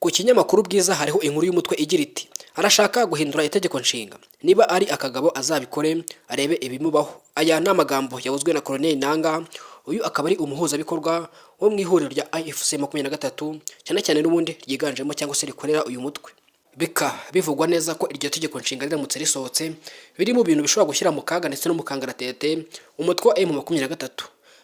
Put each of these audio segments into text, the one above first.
Ku kinyamakuru Bwiza hariho inkuru y'umutwe igira iti: "Arashaka guhindura itegeko nshinga, niba ari akagabo azabikore arebe ibimubaho." Aya ni amagambo yavuzwe na Corneille Nanga. Uyu akaba ari umuhuzabikorwa wo mu ihuriro rya AFC 23, cyane cyane n'ubundi ryiganjemo cyangwa se rikorera uyu mutwe. Bika bivugwa neza ko iryo tegeko nshinga riramutse risohotse, biri mu bintu bishobora gushyira mu kaga ndetse no mu kangaratete umutwe wa M23.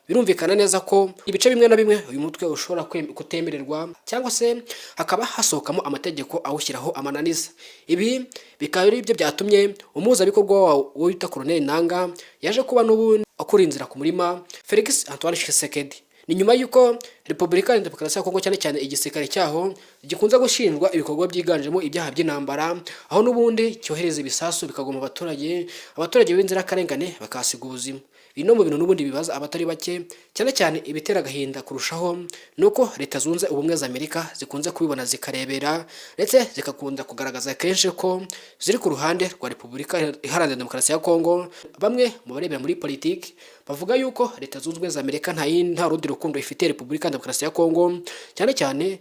Birumvikana neza ko ibice bimwe na bimwe uyu mutwe ushobora kutemererwa, cyangwa se hakaba hasohokamo amategeko awushyiraho amananiza. Ibi bikaba ari byo byatumye umuhuzabikorwa wawo wita Corneille Nanga yaje kuba n'ubundi akura inzira ku murima Felix Antoine Tshisekedi. Ni nyuma y'uko Repubulika ya Demokarasi ya Kongo, cyane cyane igisirikare cyaho, gikunze gushinjwa ibikorwa byiganjemo ibyaha by'intambara, aho n'ubundi cyohereza ibisasu bikagwa mu baturage, abaturage b'inzirakarengane bakahasiga ubuzima. Biri no mu bintu n'ubundi bibaza abatari bake. Cyane cyane ibitera agahinda kurushaho ni uko Leta Zunze Ubumwe za Amerika zikunze kubibona zikarebera, ndetse zigakunda kugaragaza kenshi ko ziri ku ruhande rwa Repubulika Iharanira Demokarasi ya Kongo. Bamwe mu barebera muri politiki bavuga yuko Leta Zunze Ubumwe za Amerika nta rundi rukundo ifitiye Repubulika ya Demokarasi ya Kongo. Cyane cyane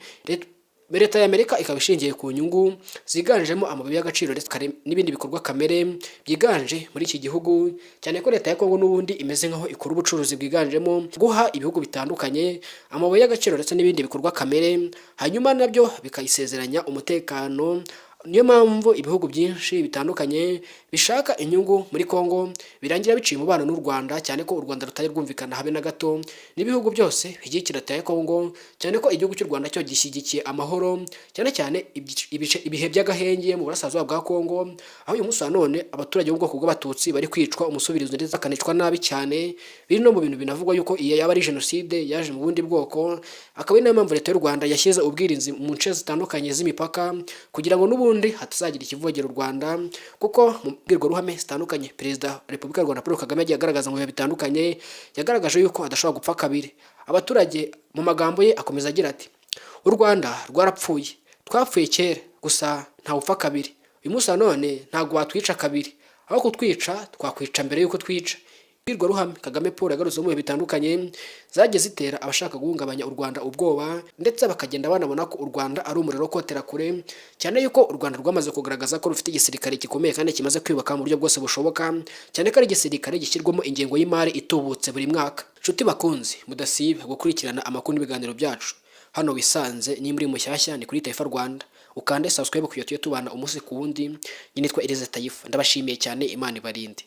Leta ya Amerika ikaba ishingiye ku nyungu ziganjemo amabuye y'agaciro ndetse n'ibindi bikorwa kamere byiganje muri iki gihugu, cyane ko Leta ya Kongo n'ubundi imeze nk'aho ikora ubucuruzi bwiganjemo guha ibihugu bitandukanye amabuye y'agaciro ndetse n'ibindi bikorwa kamere, hanyuma nabyo bikayisezeranya umutekano. Niyo mpamvu ibihugu byinshi bitandukanye bishaka inyungu muri Kongo birangira biciye umubano n'u Rwanda, cyane ko u Rwanda rutari rwumvikana habe na gato n'ibihugu byose bishyigikira Leta ya Kongo, cyane ko igihugu cy'u Rwanda cyo gishyigikiye amahoro, cyane cyane ibihe by'agahenge mu burasirazuba bwa Kongo, aho uyu munsi wa none abaturage b'ubwoko bw'Abatutsi bari kwicwa umusubirizo ndetse bakanicwa nabi cyane. Biri no mu bintu binavugwa yuko iyo yaba ari jenoside yaje mu bundi bwoko, akaba ari nayo mpamvu Leta y'u Rwanda yashyize ubwirinzi mu nce zitandukanye z'imipaka kugira ngo n'ubundi hatazagira ikivogera u Rwanda, kuko mu mbwirwaruhame zitandukanye Perezida wa Repubulika y'u Rwanda Paul Kagame yagiye agaragaza mu bihe bitandukanye, yagaragaje yuko adashobora gupfa kabiri. Abaturage mu magambo ye akomeza agira ati: "U Rwanda rwarapfuye, twapfuye kera, gusa ntawupfa kabiri. Uyu munsi wa none ntabwo watwica kabiri, aho kutwica twakwica mbere y'uko twica." Imbwirwaruhame Kagame Paul yagarutse mu bihe bitandukanye zagiye zitera abashaka guhungabanya u Rwanda ubwoba, ndetse bakagenda banabona ko u Rwanda ari umuriro wo kotera kure, cyane yuko u Rwanda rwamaze kugaragaza ko rufite igisirikare gikomeye kandi kimaze kwiyubaka mu buryo bwose bushoboka, cyane ko ari igisirikare gishyirwamo ingengo y'imari itubutse buri mwaka. Nshuti bakunzi mudasiba gukurikirana amakuru n'ibiganiro byacu hano, wisanze nimba uri mushyashya, ni kuri Taifa Rwanda, ukande subscribe kugira tujye tubana umunsi ku wundi. Nyine nitwa Elize Tayifa, ndabashimiye cyane, Imana ibarinde.